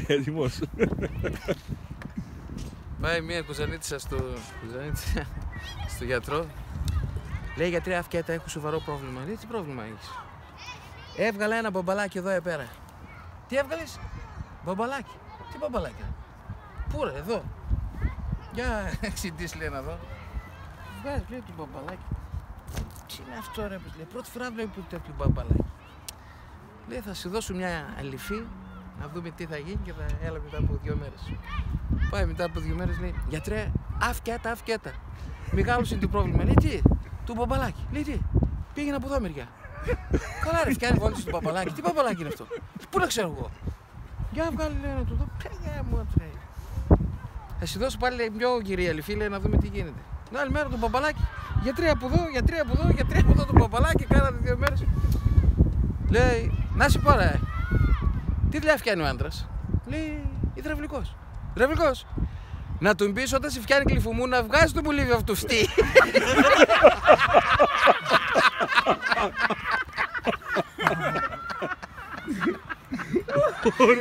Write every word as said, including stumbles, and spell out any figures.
Έτοιμος. Πάει η μία κουζανίτσα στο, κουζανίτσα, στο γιατρό. Λέει: «Γιατρέ, αύκ' έτα, έχω σοβαρό πρόβλημα». Λέει: «Τι πρόβλημα έχεις?» «Έβγαλα ένα μπαμπαλάκι εδώ επέρα». «Τι έβγαλες?» «Μπαμπαλάκι». «Τι μπαμπαλάκι; Πού, ρε; Εδώ?» «Για εξητής», λέει, «να δω». Βγάζει, λέει, το μπαμπαλάκι. «Τι είναι αυτό, ρε; Λέει, πρώτη φορά βλέπω τέτοιο μπαμπαλάκι». Λέει: «Θα σου δώσω μια αλυφή, να δούμε τι θα γίνει και θα έλα μετά από δύο μέρες». Πάει μετά από δύο μέρες, λέει: «Γιατρέ, αύκ' έτα, αύκ' έτα. Μεγάλωσε το πρόβλημα». Λέει: «Τι; Το μπαμπαλάκι». Λέει: «Τι; Πήγαινε από εδώ μεριά». «Καλά, ρε, φτιάχνει βόλτες το μπαμπαλάκι. Τι μπαμπαλάκι είναι αυτό; Πού να ξέρω εγώ; Για βγάλε», λέει, «να το δω». «Πέ, γαμώ, τρέ. Θα σου δώσω πάλι», λέει, «μια πιο γερή αλυφή», λέει, «να δούμε τι γίνεται». Την άλλη μέρα το μπαμπαλάκι. «Γιατρέ, από εδώ, γιατρέ, από εδώ, γιατρέ, από εδώ», το μπαμπαλάκι, κάνανε δύο μέρες. Λέει: «Να σε πω, ρε, τι δουλειά φτιάχνει ο άντρας;» Λέει: «Υδραυλικός». «Υδραυλικός; Να τον πεις, όταν σε φτιάχνει κλειφωμού, να βγάζει το μολύβι από το φτί».